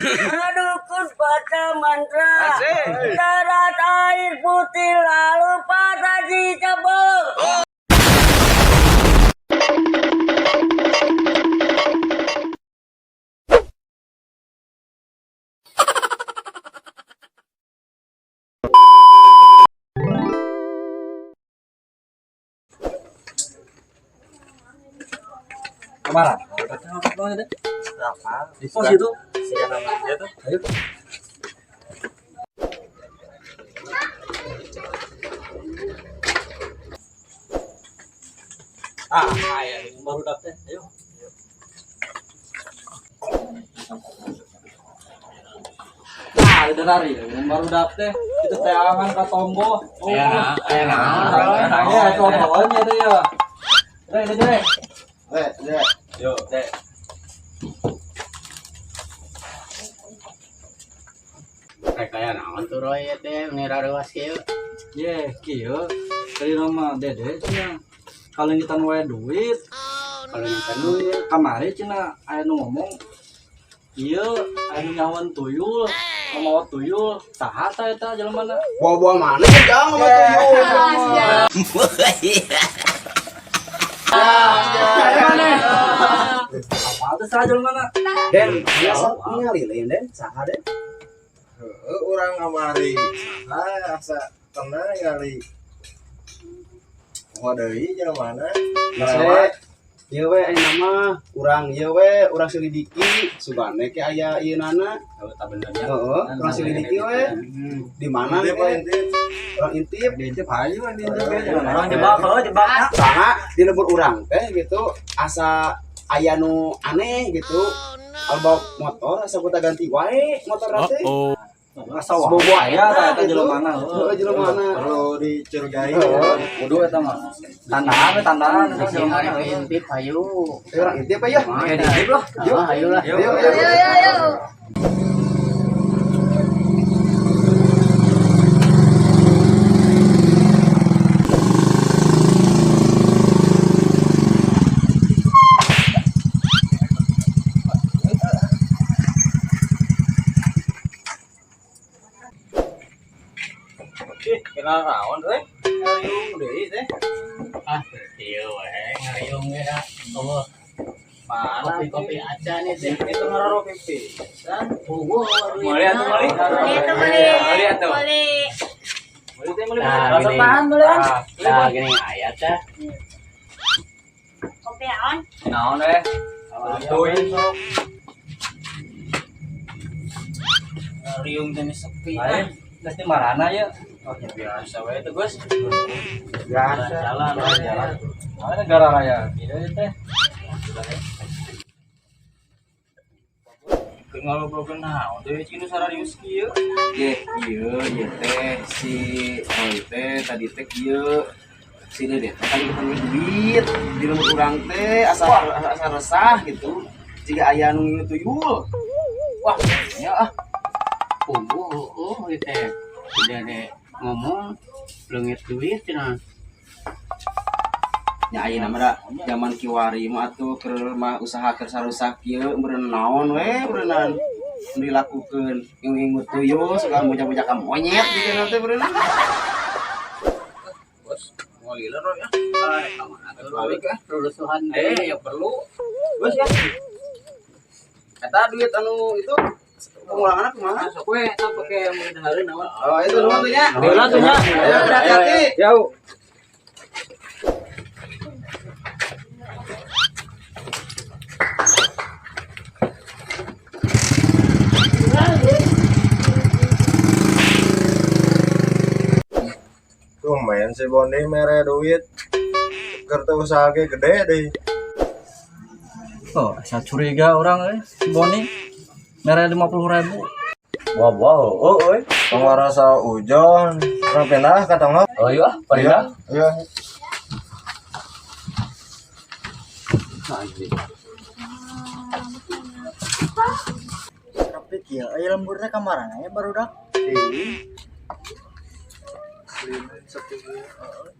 Dukun baca mantra. Teras air putih lalu patah dicebol. Kemana? Di pos itu. Ayo. Ah, ayo baru dapet. Ayo. Ah, udah lari. Baru dapet. Itu teangan ka tombo. Oh, Aya aya nah, ya, tombonya deh ya. Deh, deh, deh. Eh, deh. Yo, deh. Rek aya naon tuh Roy ieu teh meni rareuas kieu. Ye, kieu. Tadi nama Dede cenah. Kalengitan wae duit. Kalau nyampe duit Kamari cenah aya nu ngomong ieu aya nu nyawan tuyul, ngamawa tuyul, saha ta eta jelemana? Bawa-bawa mana jang sama tuyul. Apa teh saha jelemana? Den, biasa ningali lain Den, saha Den? Heeh, urang kamari. Ah, asa tenang kali. Poho deui jelema mana? Lewat. Ieu we aya nama urang ieu we urang selidiki sugane ke aya ieu nana. oh tak benernya. Heeh, urang selidiki we. Di mana Intip, ke? intip. Urang intip. Diintip hayu diintip we. Orang jebak heuh jebakna. Soalna di lembur urang teh gitu asa aya nu aneh gitu. Kalau bawa motor asa gonta ganti wae motor teh. Asa wae aya ta eta jelemana. Heeh, jelemana. Perlu dicurigai. Heeh. Kudu eta mah. Tandaan we tandaan eta Bisi jelemana. arek intip hayu. Eh, urang intip ya. Ya diintip lah. Yo hayu lah. Ayo, ayo, ayo. Ih, kenal naon euy? Ngariung deui teh. Ah, kieu we ngariung ge da. Oh, Mana kopi-kopi acan ieu teh. Itu ngaroro pipisan. Puguh Meuli atuh meuli. Itu beli. Meuli atuh. Beli. Meuli teh meuli. Nah, Langsung gini. tahan meuli. Nah, gini aya teh. Kopi on. Naon eh? Duit sok. Ngariung teh sepi. Lain, geus di marana ya. Oh, ya biasa we itu, Gus. Biasa. Jalan Jalan. Mana negara raya kieu teh. Keur ngobrolkeun naon teh cing nu sararius kieu. Ye, ieu ieu teh si Roy teh tadi teh kieu. Si Dede teh kali ketemu duit di lembur urang teh asa asa resah gitu. Jika aya nu tuyul. Wah, ya ah. Puguh oh ieu teh. Udah deh ngomong leungit duit cenah. Nya ayeuna mah da zaman kiwari mah atuh keur mah usaha keur sarusak kieu meureun naon we meureunnan dilakukeun ngingu tuyul suka bocah-bocah ka monyet gitu teh meureunna. Bos, mau lila Roy ya. Balik ah, rurusuhan Eh, ya perlu. Bos ya. Eta duit anu itu pengulanganna kumaha? Sok we eta pake mun dengareun naon. Oh, itu nuhun tuh nya. Heula tuh nya. Ayo, hati-hati. Jauh. Tumben si Boni mere duit. Keur teu usaha ge gede deui. Oh, asa curiga orang eh, si Boni. Mere 50.000. Wah, wah, oh, euy. Tong rasa ujon. Urang pindah ka tonggoh. Oh iya, pindah. Iya. Tapi kieu aya lemburna ka marana ya barudak.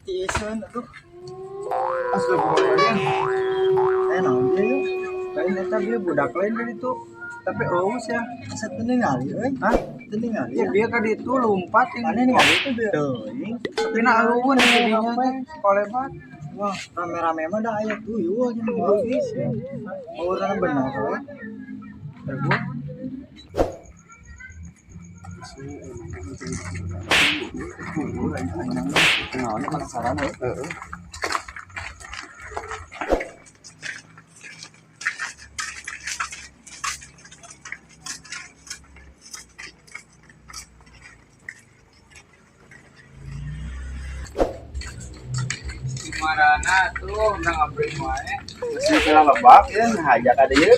Tiiseun atuh. Astagfirullahaladzim. Eh naon ieu? Lain eta bieu budak lain dari itu. Tapi eueuh ya. Asa teu ningali euy. Hah? Teu ningali. Ya dia tadi itu lompat Mana ningali itu dia? Teuing. Tapi na eueuh jadinya teh kolebat. Wah, rame-rame mah dah aya tuyul nya bagus. Urang bener we. Teguh. Naonnya penasaran we. Heeh. Marana tuh udah ngabring wae. Geus lebak ya ngajak ka dieu.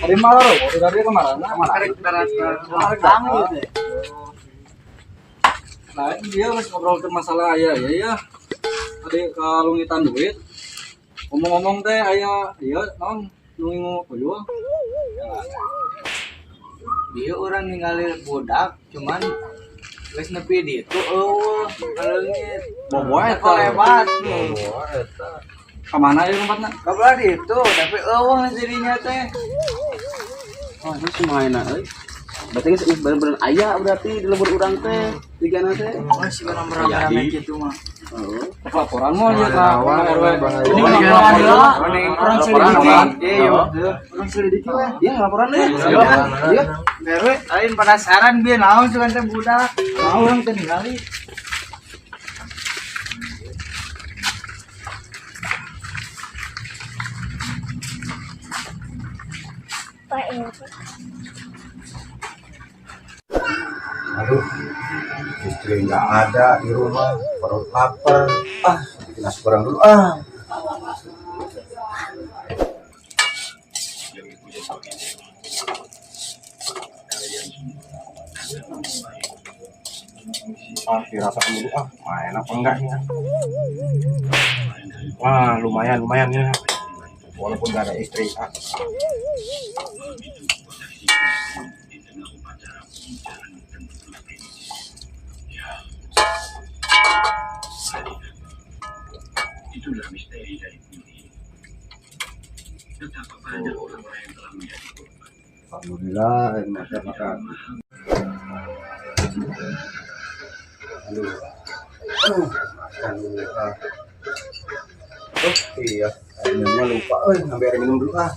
Tadi malah loh, tadi kemana? Tarik darat. Datang ieu teh. Nah, ini dia masih ngobrol ke masalah ayah ya ya. Tadi kalungitan duit. Ngomong-ngomong teh ayah iya non nunggu tuyul. Dia orang ningali budak cuman geus nepi di itu eueuh kaleungit. Boboa eta. Kolebat. Boboa eta. Kemana ya tempatna? Kabelah di itu tapi eueuh jadinya teh. Oh, terus kumaha euy? Berarti geus bener-bener aya berarti di lembur urang teh, tigana teh. Oh, si orang rame-rame kitu mah. Heeh. Laporan mau dia ka RW. Ini Ini laporan heula. Orang Laporan, selidiki. Iya, Orang selidiki we. Iya, laporan deh. Iya. RW lain penasaran bieu naon sugan teh budak. Nah, urang teu ningali. Aduh, istri nggak ada di rumah, perut lapar. Ah, bikin nasi goreng dulu ah. Ah, dirasakan dulu ah. Wah, enak apa enggak nih ah. Wah, lumayan, lumayan ya. Walaupun nggak ada istri ah. Alhamdulillah, makan makan. Aduh, aduh, makan dulu ah. Oh iya, air minumnya lupa. Ngambil air minum dulu ah.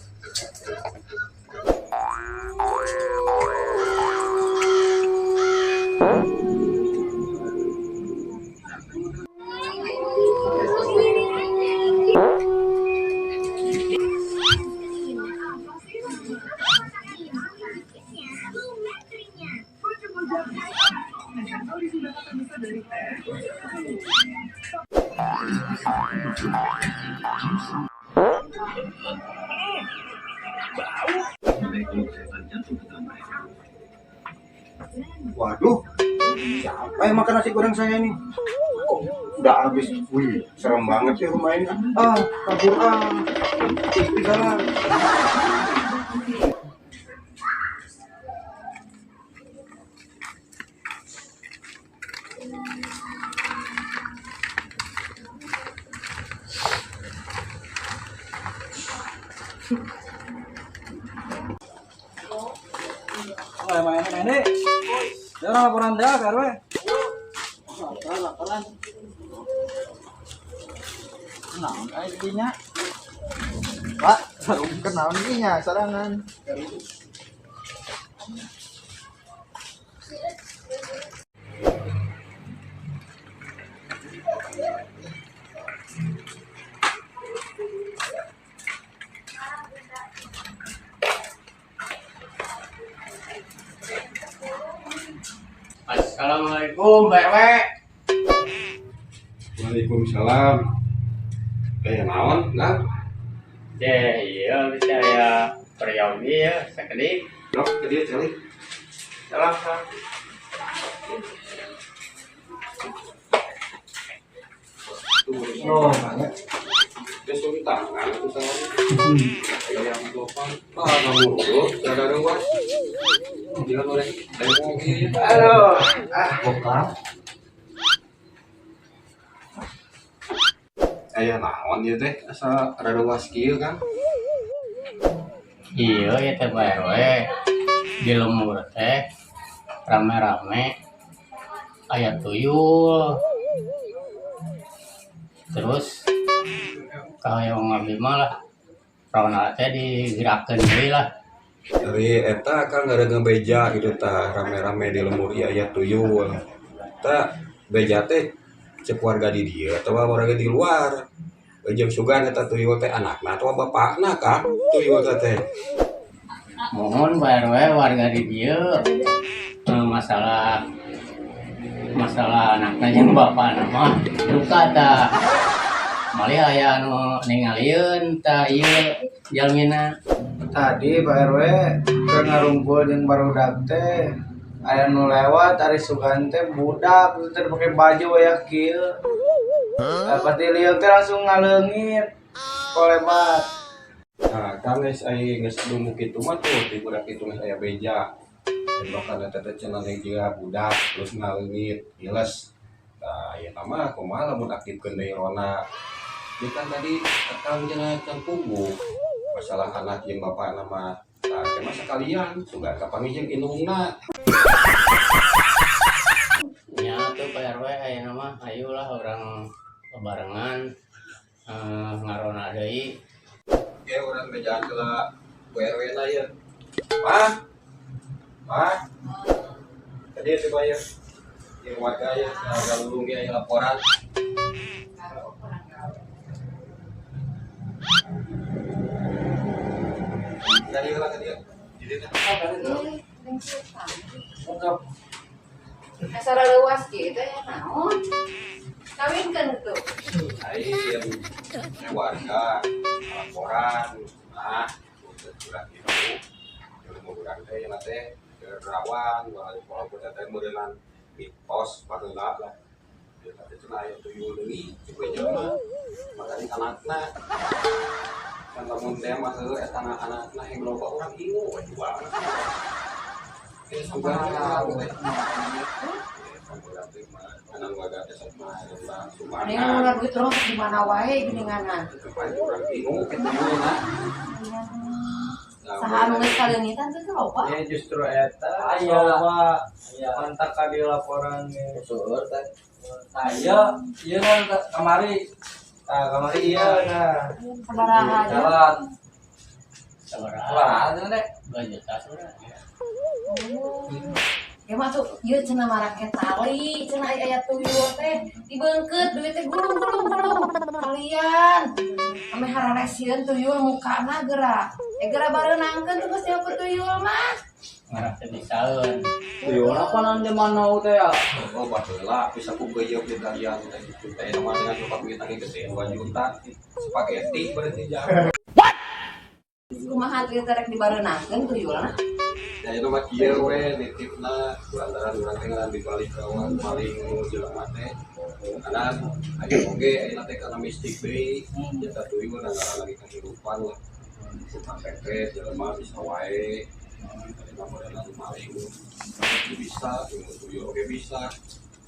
Waduh, siapa yang makan nasi goreng saya ini? Kok udah habis? Wih, serem banget sih rumah ini. Ah, kabur ah. Ketinggalan. Oh, emang ini. Dia orang laporan dia ke RW. Laporan, laporan. Naon aya dinya? Pak, kenaon dinya sarangan. Assalamualaikum, Pak RW. Waalaikumsalam. Naon, Lang? Teh, iya bisa ya peryogi ya sakedik. Dok, ke dia calik. Salam, salam. Oh, banyak. Dia suruh tangan itu sama. Yang telepon, ah, kamu urut, ada ruas. Dia boleh. Aduh, ah, Bokap. Aya naon ieu teh asa rada ruas kieu kan? Iya ya teh Pak RW. Di lembur teh rame-rame aya tuyul. Terus kahoyong abdi mah lah ronda teh digerakkeun deui lah. Dari eta kan gara beja gitu tah rame-rame di lembur ieu aya tuyul. Tah beja teh cek warga di dieu atawa warga di luar. Jeung sugan eta tuyul teh anakna atawa bapakna kah tuyul teh. Mohon Pak RW warga di dieu masalah masalah anakna jeung bapakna mah duka tah. Malih aya anu ningalieun tah ieu jalmina. Tadi Pak RW ke ngarumpul jeung barudak teh aya nu lewat ari sugan teh budak teh pake baju aya kieu. Pas dilihat teh langsung ngaleungit kolebat. Nah, kan geus aya geus dungu kitu mah tuh di budak itu geus aya beja. Tembakan eta teh cenah jiga budak terus ngaleungit iles. Tah ayeuna mah kumaha lamun aktifkeun deui ronda. Ieu kan tadi akang cenah can puguh masalah anak jeung bapakna mah. Tah teh mah sekalian sugan kapanggih jeung indungna. Nya tuh Pak RW ayeuna mah ayolah urang barengan ngaronda deui. Oke, urang bejaan heula Bu RW na ieu. Mah. Mah. Tadi itu Pak ieu. Ieu warga ieu galulung ge aya laporan. Tadi heula ka dieu. Jadi teh. Asa leuwas kieu teh naon? Kawinkeun tuh. Lain warga laporan nah untuk urang itu ilmu urang teh cenah teh rawan walaupun teh meureunnan mitos baheula lah. Dia teh cenah aya tuyul deui cek jelema makanya anakna kan lamun teh mah heueuh eta anakna yang loba urang ingu we jual. Eh sugan teh. Ini ngurang duit terus di mana wae geuninganan. Saha anu geus kaleungitan teh loba. Ya justru eta loba kontak ka di laporan ge. Seueur teh. Nah, ieu ieu kan kamari. Tah kamari ieu nah. Sabaraha aja. Jalan. Sabaraha? Sabaraha teh? 2 juta sabaraha. Ya mah tuh ieu cenah marake tali, cenah aya tuyul teh dibeungkeut duit teh gulung gulung gulung. Kalian ame hararesieun tuyul mukana geura. Geura bareunangkeun tuh geus ku tuyul mah. Ngarah teh bisaeun. Tuyul apa nan zaman now teh ya? Oh baheula bisa ku geuyeub di kalian teh kitu teh mah dengan nyokap duit lagi gede 2 juta spaghetti berarti jam. Kumaha teh rek dibareunangkeun tuyulna? Ya itu mah kieu we nitipna lantaran urang teh ngaran dibalik kawan maling nu jelema teh. Karena aya oge ayeuna teh kana mistik deui jasa tuyul ngaran lagi kehidupan lah. Suka pepet jelema bisa wae. Ayeuna modelna nu maling bisa, nu tuyul oge bisa.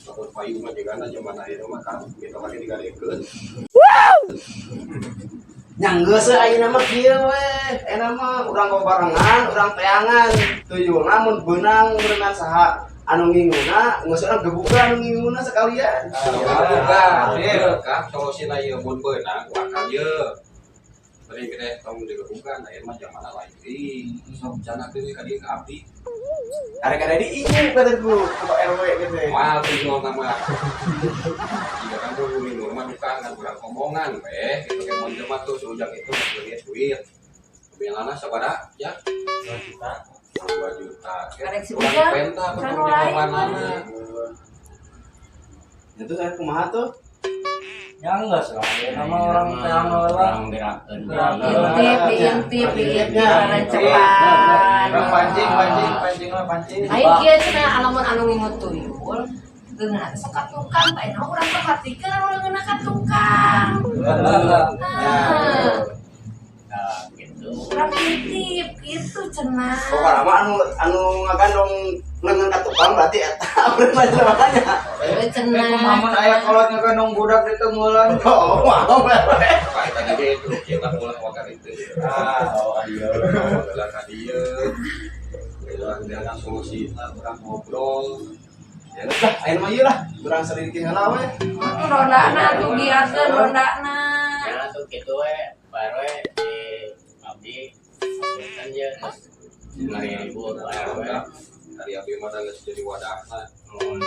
Lamun payu mah jigana zaman ayeuna mah kan kita mah digadekeun. Nya geus ayeuna mah kieu we. Ayeuna mah urang babarengan, urang teangan. Tuyulna mun beunang beunang saha anu nginguna, geus urang gebukan anu nginguna sekalian. Bukan, ieu kah solusina ieu mun beunang ku akang ieu. Bari gede tong digebukan ayeuna mah jamanna lain deui. Sok cana deui ka dieu ka abdi. Karek-karek di ingu kata ku ke RW gitu. Wah, tuyul mah. Jika kan tuh ngulur mah duka ngan urang omongan weh gitu ke mun jelema tuh seujang itu geus duit. Bilana sabaraha ya? 2 juta. 2 juta. Karek si Urang Ujang, penta kan pertanggung lain. jawabanana. Itu saya kumaha tuh? Ya geus lah, ya nama orang teang heula. Urang gerakeun. Intip, diintip, diintip, cepat. Urang pancing, pancing, pancing lah pancing. Ayo kieu cenah lamun anu ngingut tuyul, leungeunna teh sok ka tukang, tah ayeuna urang perhatikeun anu leungeunna ka tukang. Nah, Nah, gitu. urang intip gitu cenah. Pokokna mah anu ngagandong leungeun ka tukang berarti eta bener jelemanya. Heuh cenah. Kumaha mun aya kolot ngagandong budak ditemulan. Oh, mau we. Pak tadi ge itu kieu lah ulah wakar itu. Ah, oh iya. Heula ka dieu. Urang dengan solusi urang ngobrol. Ya geus lah, ayeuna mah ieu lah. Urang selidiki heula we. Rondana tuh giatkeun rondana. Ya tuh gitu we, Pak RW di abdi kan ya terus 5.000 Pak RW. Dari abdi mah da geus jadi wadahna. Mohon.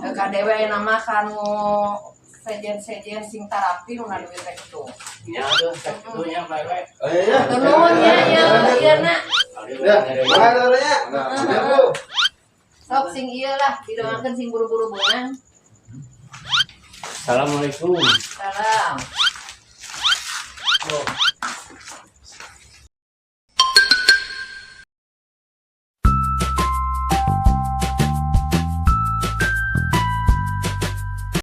Eh, KDW nama kanu sejen-sejen sing tarapi nu duit teh kitu. Ya tuh sakitu nya Pak RW. Oh iya ya. Tuh nuhun ya ya ieu na. Abdi Ya, mana orangnya? Ya, Bu. Sok sing ieu lah didoakeun sing buru-buru beunang. Assalamualaikum. Salam.